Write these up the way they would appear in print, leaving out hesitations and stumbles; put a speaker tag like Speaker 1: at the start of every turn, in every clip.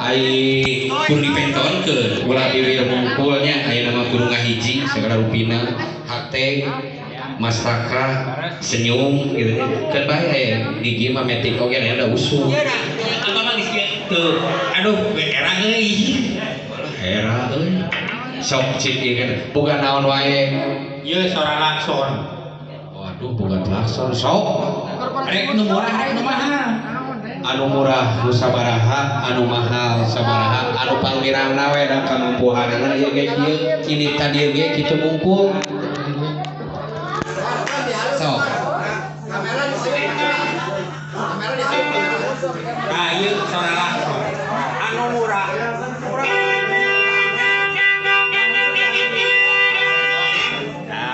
Speaker 1: Ai kudu dipentonkeun ulah biwir mungkulnya aya nama kudu ngahiji sagala rupina hate Mas Raka senyum gitu kan bae aya gigi mah metik oge aya da usum.
Speaker 2: Ieu da abah mah geus kieu. Aduh era euy.
Speaker 1: Era euy. Sok cik ieu kan boga naon wae.
Speaker 2: Ieu sora lakson.
Speaker 1: Waduh boga lakson sok.
Speaker 2: Rek nu murah rek nu mahal.
Speaker 1: Anu murah nu sabaraha, anu mahal sabaraha, anu pangmirangna we da kamampuhanana ieu ge kieu, ini tadi ge kitu mungkul. Sok.
Speaker 2: Nah, ieu sora lakson. Anu murah.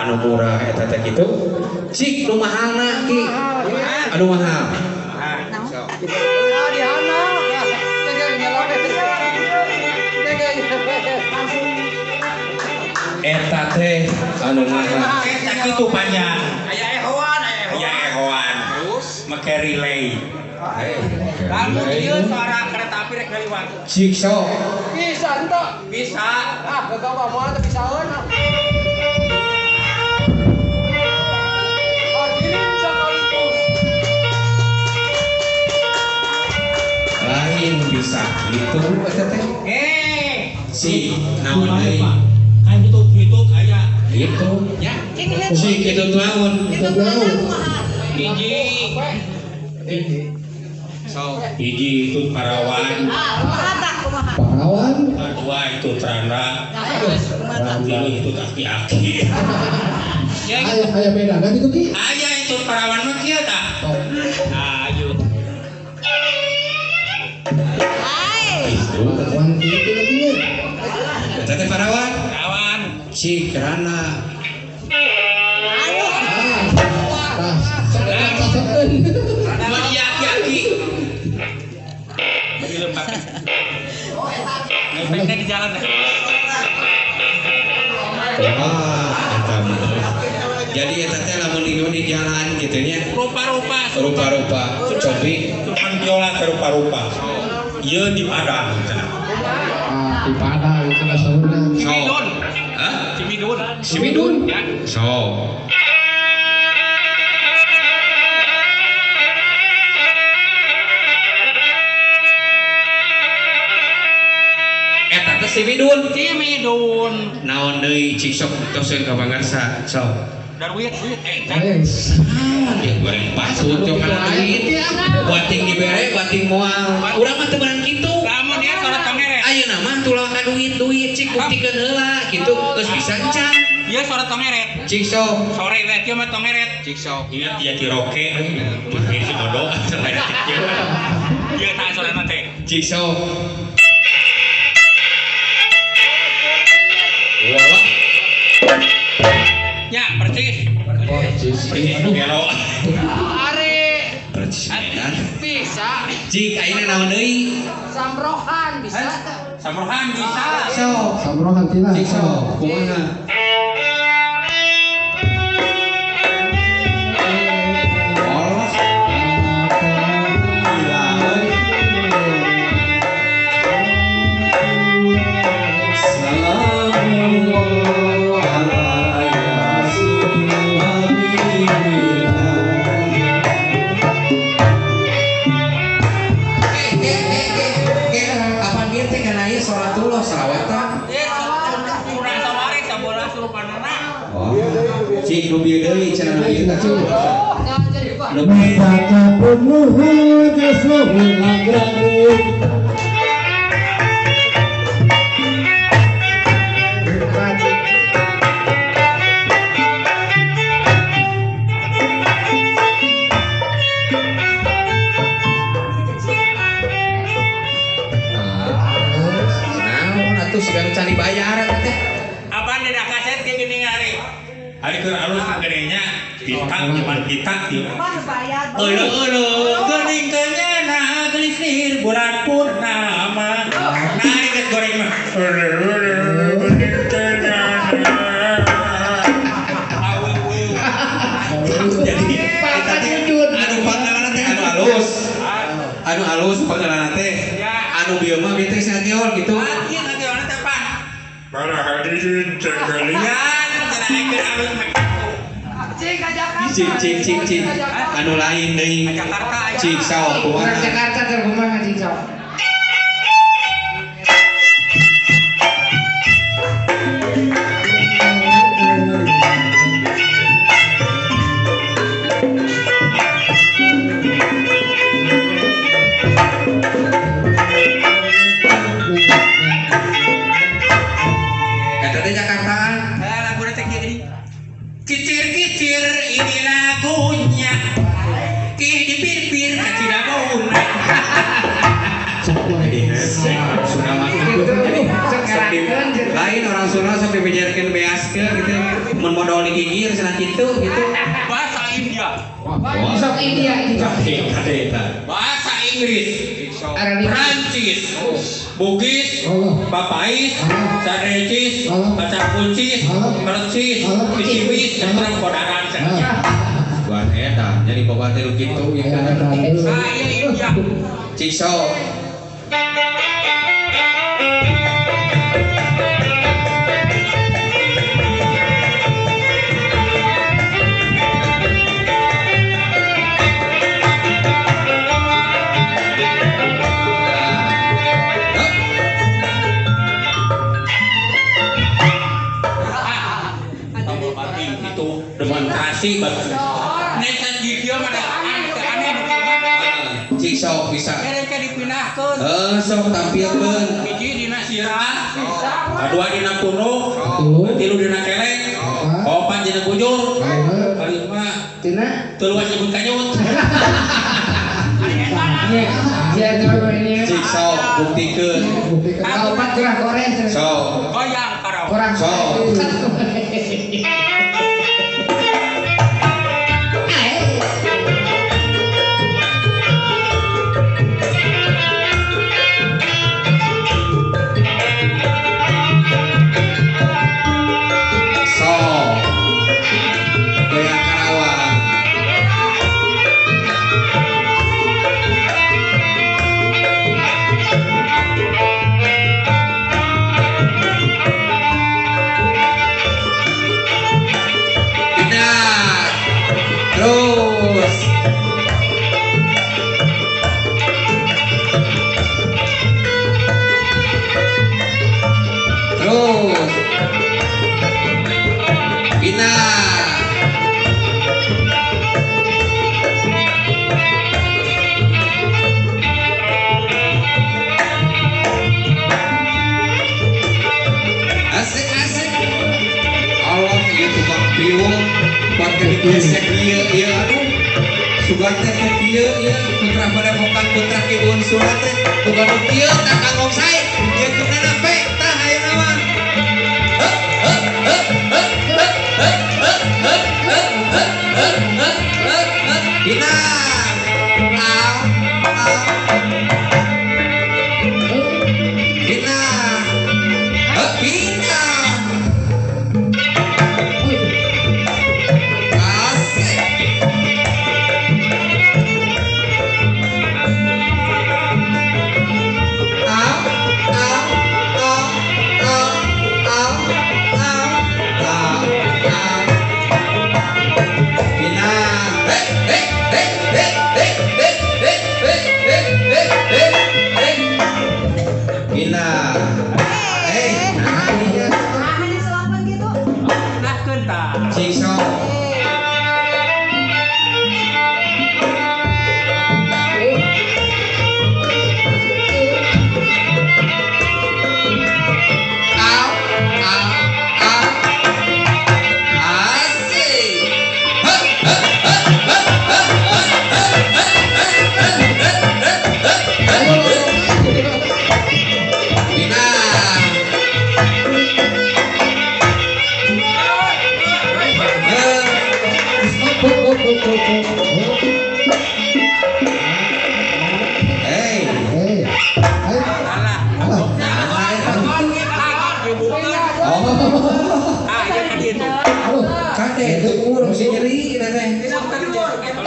Speaker 1: Anu murah eta teh kitu. Cik nu mahalna ki. Anu mahal. Eta teh anu mahal.
Speaker 2: Eta kitu panjang. Aya ehoan, aya ehoan. Terus make relay. Lamun ieu suara kereta api rek ngaliwat.
Speaker 1: Cik sok.
Speaker 3: Bisa henteu?
Speaker 2: Bisa.
Speaker 3: Ah, gagah mah moal teu bisaeun.
Speaker 1: Lain bisa gitu eta teh. Si naon deui?
Speaker 2: Kan kitu aya.
Speaker 1: Gitu
Speaker 2: nya.
Speaker 1: Si kitu naon?
Speaker 3: Kitu naon?
Speaker 2: Hiji.
Speaker 1: So,
Speaker 2: hiji itu parawan.
Speaker 4: Parawan?
Speaker 2: Dua itu terana. Tilu itu aki-aki.
Speaker 4: Aya beda kan itu ki?
Speaker 2: Aya itu parawan mah kieu tah. Ayo.
Speaker 4: Parawan kieu teh nya.
Speaker 1: Eta teh parawan?
Speaker 2: Parawan.
Speaker 1: Si kerana.
Speaker 4: Aduh. Tah, sok-sokeun.
Speaker 2: Mun ieu aki-aki. Di lembak. Ngepeknya di jalan.
Speaker 1: Wah, eta mah. Jadi eta teh lamun di jalan kitu nya.
Speaker 2: Rupa-rupa.
Speaker 1: Rupa-rupa. Cobi
Speaker 2: cuman biola rupa-rupa. Ieu di Padang cenah.
Speaker 4: Ah, di Padang cenah saurna.
Speaker 2: Cimidun.
Speaker 1: Hah?
Speaker 2: Cimidun.
Speaker 1: Cimidun?
Speaker 2: Ya.
Speaker 1: So. Eta teh Cimidun.
Speaker 2: Cimidun.
Speaker 1: Naon deui cik sok toseun ka pangarsa. Sok.
Speaker 2: Darwit duit eh.
Speaker 1: Naon dia goreng pasut cok kana duit. Bating dibere, bating moal. Urang mah teu meunang kitu.
Speaker 2: Lamun dia salat tongeret.
Speaker 1: Ayeuna mah tulah ka duit-duit cik buktikeun heula kitu geus bisa encan.
Speaker 2: Ieu salat tongeret.
Speaker 1: Cik sok.
Speaker 2: Sore we kieu mah tongeret.
Speaker 1: Cik sok.
Speaker 2: Ingat ya Ciroke. Cik si bodoh sampai kieu. Ieu tah sorana teh.
Speaker 1: Cik sok. Wala.
Speaker 2: Ya, percis.
Speaker 4: Percis.
Speaker 2: Percis gelo.
Speaker 3: Are.
Speaker 1: Percis Medan.
Speaker 3: Bisa.
Speaker 1: Cik ayeuna naon deui?
Speaker 3: Samrohan bisa teh.
Speaker 2: Samrohan bisa.
Speaker 1: Sok.
Speaker 4: Samrohan tina.
Speaker 1: Cik sok. Kumaha? Oh. Gila euy. Kapan bieu teh kana ieu salatullah salawatan?
Speaker 2: Kurang sawari sabola surupanana.
Speaker 1: Oh. Cik nu bieu deui cenah nu ieu teh. Nu Naon atuh siga nu can dibayar eta teh.
Speaker 2: Apaan dina kaset ge geuning ari. Ari keur alus gedenya pita nyaman pita ieu. Euleuh-euleuh geuning teh nyana gelisir bulan purnama. Nah ari geus goreng mah. Euleuh-euleuh geuning teh nyana.
Speaker 1: Jadi eta teh anu pangalanna teh anu alus. Anu alus pangalanna teh. Anu bieu mah mah bete sakiol gitu.
Speaker 2: Ah, ieu sakiolna teh pan. Para hadirin sekalian, cenah alus mah.
Speaker 3: Cing ka Jakarta.
Speaker 1: Cing cing cing cing. Anu lain deui.
Speaker 2: Jakarta.
Speaker 1: Cing saok kumaha?
Speaker 3: Urang Jakarta teh kumaha cing saok?
Speaker 1: Jakartaan.
Speaker 2: Lagu teh kieu Kicir-kicir ini lagunya. Kih dipir-pir kacida bauna.
Speaker 1: Sunda mah lain orang Sunda sok dibejarkeun beaskeun gitu. Mun modal digigir cenah kitu gitu.
Speaker 2: Bahasa India.
Speaker 3: Sok India
Speaker 2: Bahasa Inggris. Prancis, Bugis, Papais, Sarecis, Pacar Kuncis, Percis, Kiciwis, dan terang kodaran.
Speaker 1: Buat eta, jadi bawa teh kitu ya.
Speaker 2: Saya India.
Speaker 1: Cikso.
Speaker 2: Demonstrasi bagus. Necan di dieu mah aneh
Speaker 1: Cik sok bisa.
Speaker 2: Mereka dipindahkeun.
Speaker 1: Heuh sok tampilkeun.
Speaker 2: Hiji dina sirah, kadua dina punuk, tilu dina kelek, opat dina bujur, kalima
Speaker 3: tina
Speaker 2: tuluan nyebut kanyut.
Speaker 1: Cik sok buktikeun.
Speaker 3: Kaopat kurang koreng.
Speaker 1: Sok.
Speaker 2: Goyang karaoke.
Speaker 3: Kurang
Speaker 1: sok. Gesek ieu ieu aduh sugan teh kieu ieu putra padepokan putra Ki Unsura teh bukan kieu tah kanggo sae ieu kunana pe tah ayeuna mah dina au au dina dina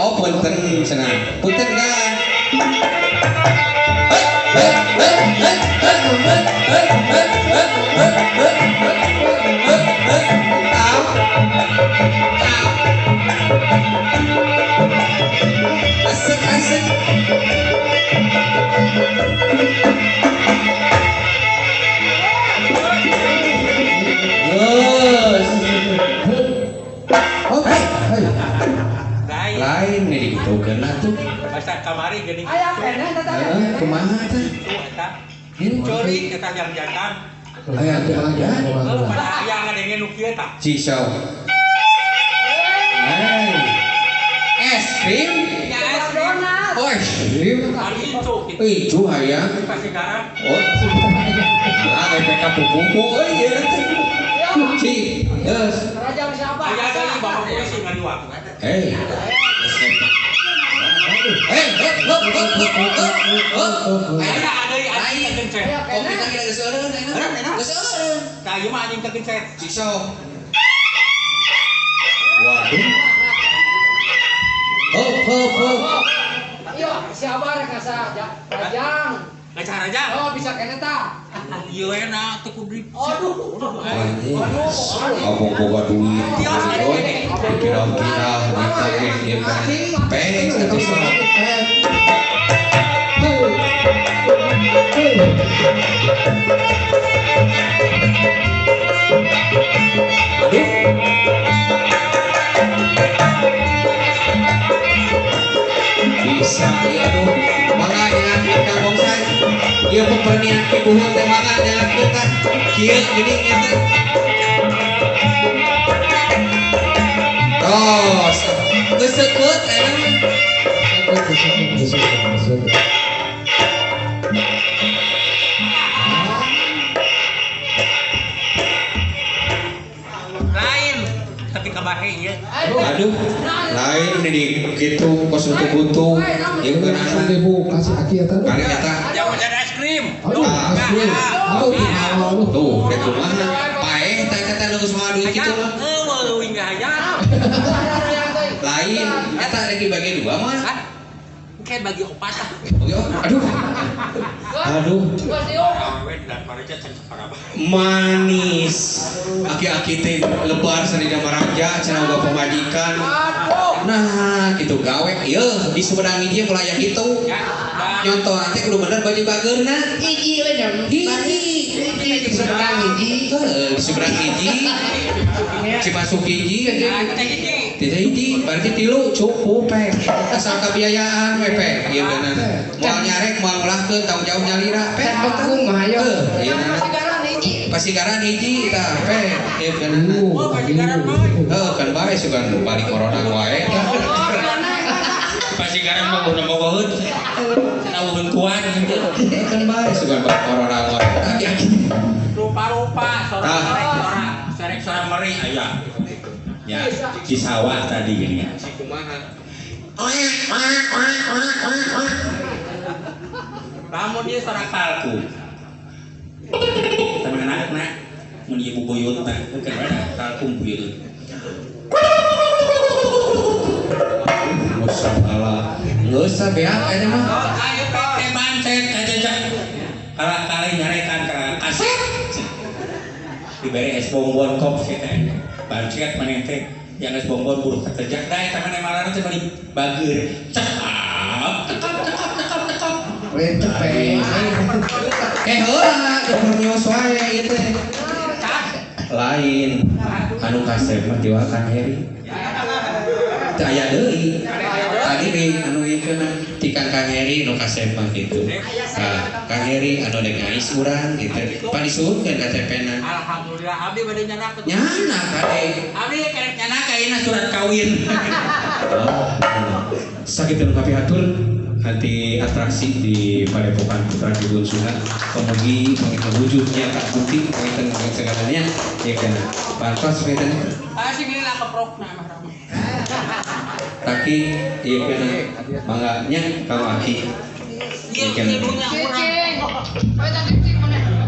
Speaker 1: Oh, punten cenah. Punten kan. Asik asik. Yes. Oh, hey. Lain nih ditukeun atuh.
Speaker 2: Masa kamari geuning.
Speaker 3: Aya keneh eta teh.
Speaker 1: Kumaha teh?
Speaker 2: Eta. Curi eta jang-jangan.
Speaker 1: Aya jang-jangan.
Speaker 2: Heuh, pada aya ngadenge nu kieu tah.
Speaker 1: Cisau. Hey. Es krim?
Speaker 2: Ya es krim.
Speaker 1: Oh, es krim.
Speaker 2: Ari itu kitu.
Speaker 1: Itu hayang.
Speaker 2: Pasigaran.
Speaker 1: Oh. Ah, PK pupuku euy ieu teh. Ci, geus.
Speaker 3: Rajang siapa?
Speaker 2: Aya deui bapak polisi ngaliwat.
Speaker 1: Hei. Hei, hop hop hop hop hop.
Speaker 2: Aya deui anjing kegencet.
Speaker 1: Oh, kita kira geus eureun ayeuna. Geus eureun.
Speaker 2: Tah ieu mah anjing kegencet.
Speaker 1: Cisau. Waduh. Hop hop hop.
Speaker 3: Yo, siapa rek asa rajang?
Speaker 2: Ngaca rajang.
Speaker 3: Oh, bisa kene tah.
Speaker 2: Ieu enak teu kudu.
Speaker 3: Aduh.
Speaker 1: Abong boga duit. Kira-kira eta ge ieu kan. Pek atuh sok. Aduh. Bisa ya aduh. Mangga nyangatkeun Kang Bongsai. Ieu pepernian ki buhun teh mangga nyangatkeun tah. Kieu geuning ieu teh. Tos. Geus seukeut ayeuna.
Speaker 2: Lain tapi kabahe ieu.
Speaker 1: Aduh, lain ini di gitu kos butuh-butuh. Ieu kan
Speaker 4: Langsung dibuka si aki eta.
Speaker 1: Kali eta.
Speaker 2: Jauh dari es krim.
Speaker 4: Aduh, es krim. Aduh,
Speaker 1: Tuh, rek kumaha? Paeh teh eta teh nu geus moal duit kitu mah.
Speaker 2: Heueuh leuwih hayang.
Speaker 1: Lain, eta rek dibagi dua mah.
Speaker 2: Hah? Kayak bagi opat ah.
Speaker 1: Oke, oh, aduh. Aduh. Manis. Aki-aki teh lebar sanida maraja cenah boga pamajikan. Nah, kitu gawe ieu di Sumedang hiji mulai aya kitu. Nyontohan teh kudu bener baju bageurna.
Speaker 3: Hiji we nya.
Speaker 1: Hiji.
Speaker 3: Hiji di Sumedang hiji.
Speaker 1: Heuh, di Sumedang hiji. Cimasuk hiji. Tidak hiji, berarti tilu cukup pek. Asal kabiayaan we pek. Ieu bener. Moal nyarek, moal ngulahkeun, tanggung jawab nyalira pek.
Speaker 3: Can mah hayo.
Speaker 1: Heuh, ieu bener. Pasigaran hiji tah pek. Ieu bener.
Speaker 2: Oh, pasigaran mah.
Speaker 1: Heuh, kan bae sugan balik corona wae.
Speaker 2: Pasigaran mah udah bogoheun. Cenah bentuan gitu.
Speaker 1: Kan bae sugan balik corona wae. Aki-aki.
Speaker 2: Rupa-rupa sora serek sora meri aya.
Speaker 5: Ya, di sawah tadi gini ya.
Speaker 1: Kumaha?
Speaker 2: Lamun ieu sora
Speaker 5: kalku. Temen anak nak, mun ieu bubuyut tah, bukan kalku buyut.
Speaker 1: Masalah. Geus beak eta mah.
Speaker 2: Ayo teh bancet aja.
Speaker 5: Kalah kali nyarekan ka kaset. Dibere es bongbon kop sih teh. Bancet maneh teh yang es bongbon buruh katerjak da eta maneh malarna teh bari bageur. Cekap, cekap, cekap, cekap, cekap.
Speaker 3: Lain cepet.
Speaker 1: Eh heula keur nyos wae ieu teh. Lain anu kasep mah diwal Kang Heri. Teu aya deui. Tadi di anu ieu keuna ti Kang Heri nu kasep mah kitu. Tah, Kang Heri anu dek ngais urang gitu. Pan disuhunkeun KTP-na.
Speaker 2: Alhamdulillah abdi bade nyanak.
Speaker 1: Nyanak kade.
Speaker 2: Abdi kerek nyanak ayeuna surat kawin.
Speaker 1: Oh. Sakitu nu kapihatur anti atraksi di Padepokan Putra Kibun Sunda. Pemugi pangita wujudnya tak bukti pangita segalanya ya kana. Pantos pangita.
Speaker 2: Pasti gini lah keprokna mah ramah.
Speaker 1: Taki ieu kana mangga nya Kang Aki.
Speaker 2: Ieu ibunya urang.
Speaker 3: Cicing.